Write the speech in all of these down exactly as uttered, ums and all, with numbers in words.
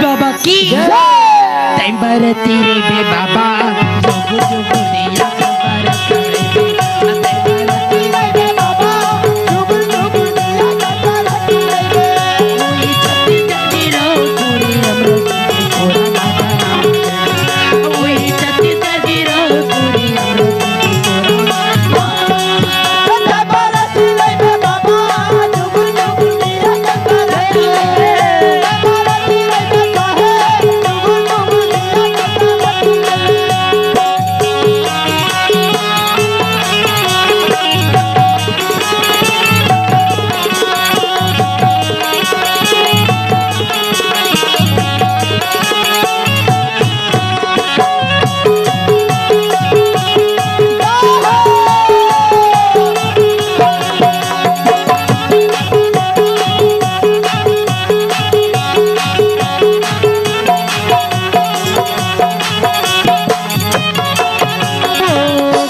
बाबा की जय। तैं बरती रहिबे बाबा, जुगु जुगु दिया बरती रहिबे, तैं बरती रहिबे बाबा, जुगु जुगु दिया बरती रहिबे। ओही छत्तीसगढ़ गिरो पूरी हमरो की कोरा बाबा राम। ओही छत्तीसगढ़ गिरो पूरी हमरो की कोरा बाबा।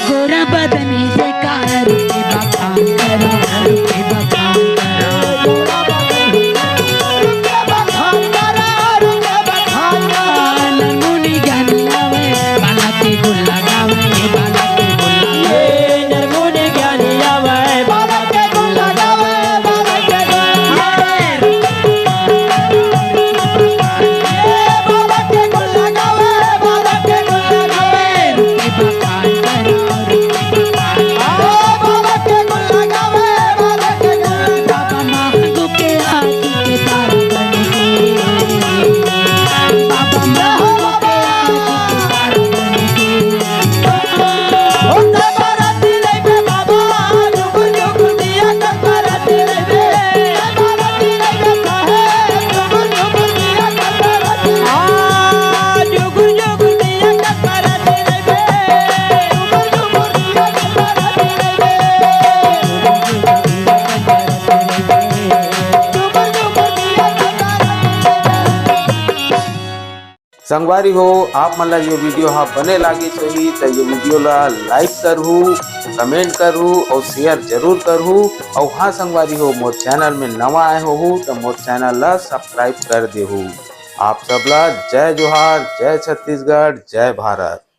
गोरा बदनी से कार के बखान करा, के बखान करा। नरमुनि ज्ञानी आवे, बाला के गुण लगावे, बाला के गुण लगावे। नरमुनि ज्ञानी आवे, बाला के गुण लगावे, बाला के गुण लगावे। संगवारी हो, आप मन ला ये वीडियो हा बने लागिस होही, त ये वीडियो ला like करहू, comment करहू अउ share जरूर करहू। अउ हाँ संगवारी हो, मोर channel में नवा आए होहू, त मोर channel ला subscribe कर देहू। आप सब ला जय जोहार, जय छत्तीसगढ़, जय भारत।